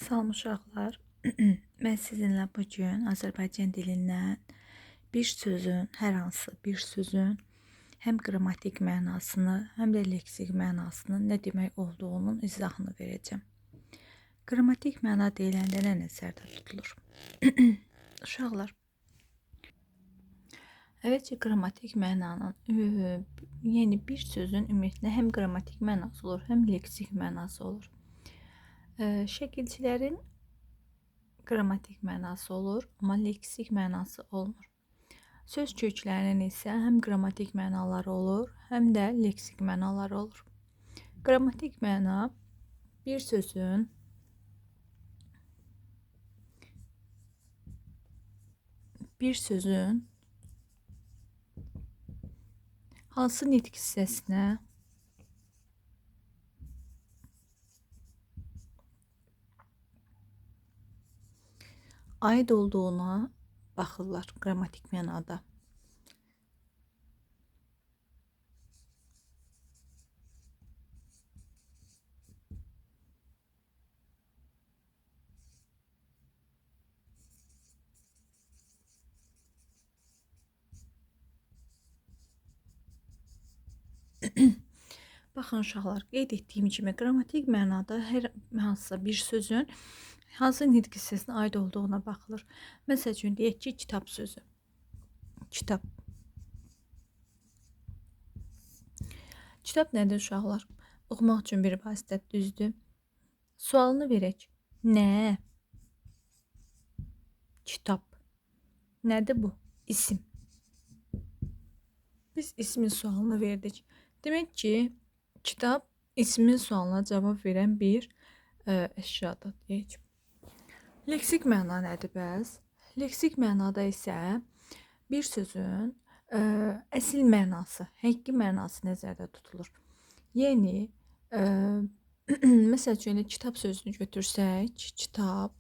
Salam uşaqlar. Mən sizinlə bu gün Azərbaycan dilindən bir sözün, hər hansı bir sözün həm qrammatik mənasını, həm də leksik mənasının nə demək olduğunun izahını verəcəm. Qrammatik məna deyiləndə nə nəzərdə tutulur? Uşaqlar, əvvəlcə qrammatik mənanın, yəni bir sözün ümumiyyətlə həm qrammatik mənası olur, həm leksik mənası olur. Şəkilçilərin qrammatik mənası olur, amma leksik mənası olmur. Söz köklərinin isə həm qrammatik mənaları olur, həm də leksik mənaları olur. Qrammatik məna bir sözün hansı nitq hissəsinə aid olduğuna baxırlar qrammatik mənada. Baxın uşaqlar, qeyd etdiyim kimi qrammatik mənada hər hansısa bir sözün hansı nitq hissəsinə aid olduğuna baxılır. Məsəl üçün deyək ki, kitab sözü. Kitab. Kitab nədir uşaqlar? Oxumaq üçün bir vasitə, düzdür. Sualını verək. Nə? Kitab. Nədir bu? İsim. Biz ismin sualını verdik. Demək ki, kitab ismin sualına cavab verən bir əşyadır deyək. Leksik məna nədir bəs? Leksik mənada isə bir sözün əsil mənası, həqiqi mənası nəzərdə tutulur. Yəni, məsəl üçün, kitab sözünü götürsək, kitab.